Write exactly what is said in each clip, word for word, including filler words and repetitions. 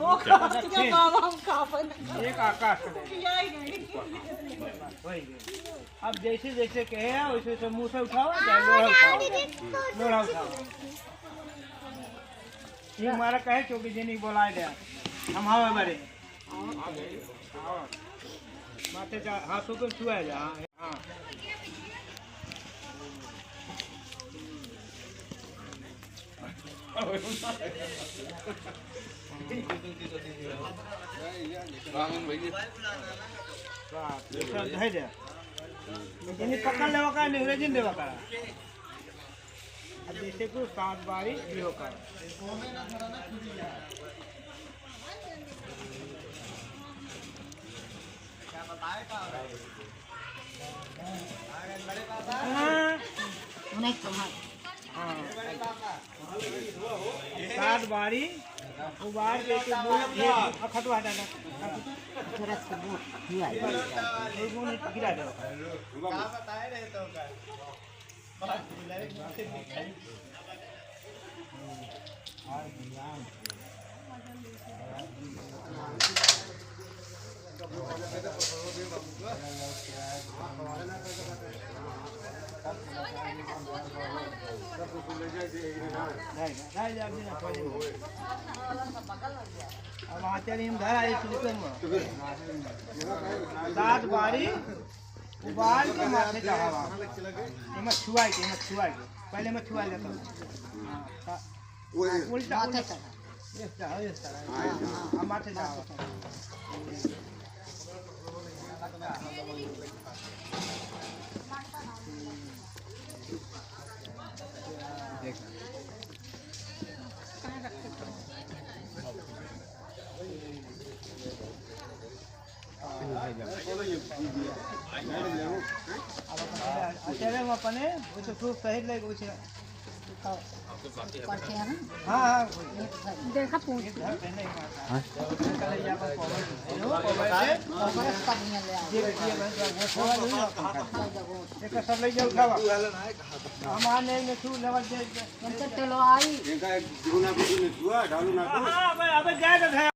हो, अच्छा। बाबा, हम का बने? एक आकाश में। किया ही नहीं। वही। अब जैसे जैसे कहे हैं, वैसे वैसे मुँह से उठाओ, चाहे लोढ़ा उठाओ। लोढ़ा उठाओ। ये हमारा कहे, क्योंकि जिन्हीं बोलाए दे, हम हवा बरे। माथे जा, हाथों को छुआ जा, हाँ, हाँ। रामन भैया। बाप रे, सब धै दे। लेकिन ये पकड़ लेवा का, नहीं, रेजिन देवा का। अब जैसे कि सात बारी भी होकर। हाँ। उन्हें कहा। हाँ। सात बारी उबार के, के बोल, ये अखटवा डाला। थोड़ा सा वो हुआ है। ये वो नहीं गिरा दो। अब आते नहीं हम घर आए, सुनते हैं। सात बारी उबाल के माथे चढ़ावा। एमा छुआई के, एमा छुआई के। पहले एमा छुआ लेता। हाँ, हाँ, उल्टा, माथे उल्टा। चढ़ा। इस तरह, इस तरह। हाँ, हाँ। अब माथे चढ़ावा। अब अपने, अकेले में अपने, वो तो खूब सही लगे, वो चीज़। हाँ, हाँ, देखा पूछ। एक सब ले जाओ, उठावा। हमार नहीं, नहीं, तू लेवल दे, दे। इनका एक दुगुना बुद्धि में छुआ, डालू ना तू। हाँ, अबे, अबे, जाए तो है।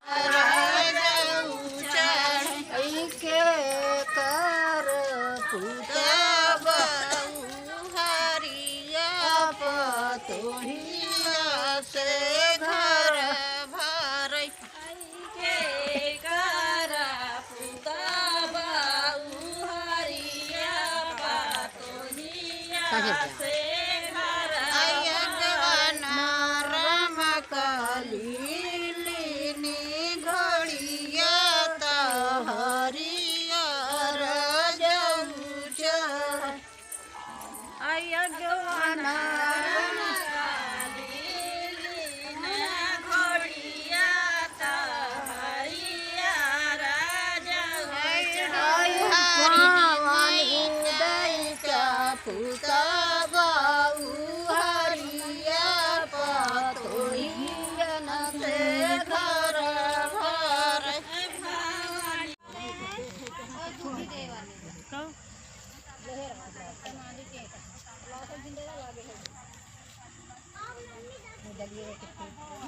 के कर पुतबऊ हरिया पतोहिया से घर भरै। के कर पुतबऊ हरिया पतोहिया से घर भरै। अयगवा नरम कली लीनी घोड़िया त हरियर जौचर। अयगवा नरम कली लीनी घोड़िया त हरियर जौचर। पावन उदय का पुतबऊ हरिया पतोहियन से घर भरै।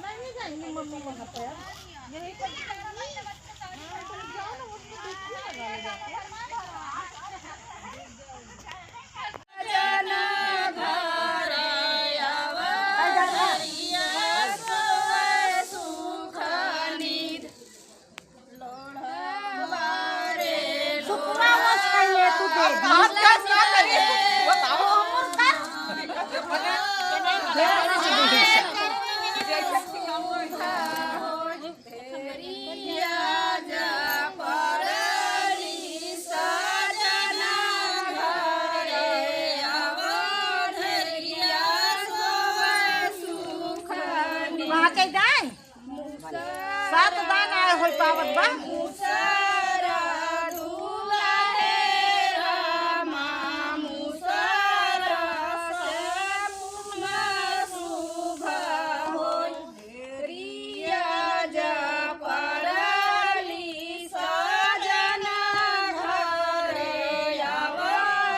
नहीं जाएंगे मम्मी वहाँ पे। यहीं पर जाओ ना, उसको देखिए ना, गाने जाके। सुखवा वश कइले तू दे दी। बताओ। वहाँ के जाए। सात दान आए होई पावत बा।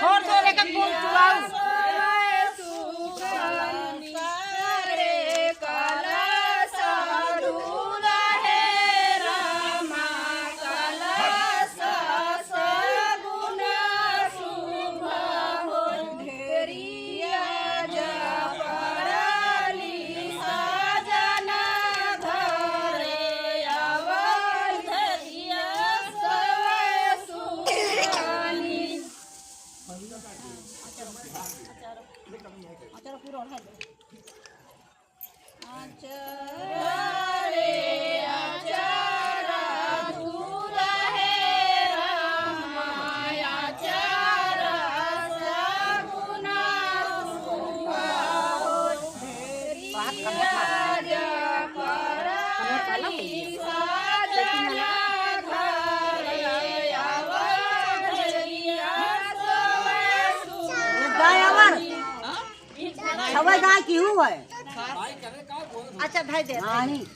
थोड़ थोड़ एक एक बूंद चुआऊ। गाय आवर। छवे गाय की हूँ है। अच्छा, भाई दे। हाँ, ही।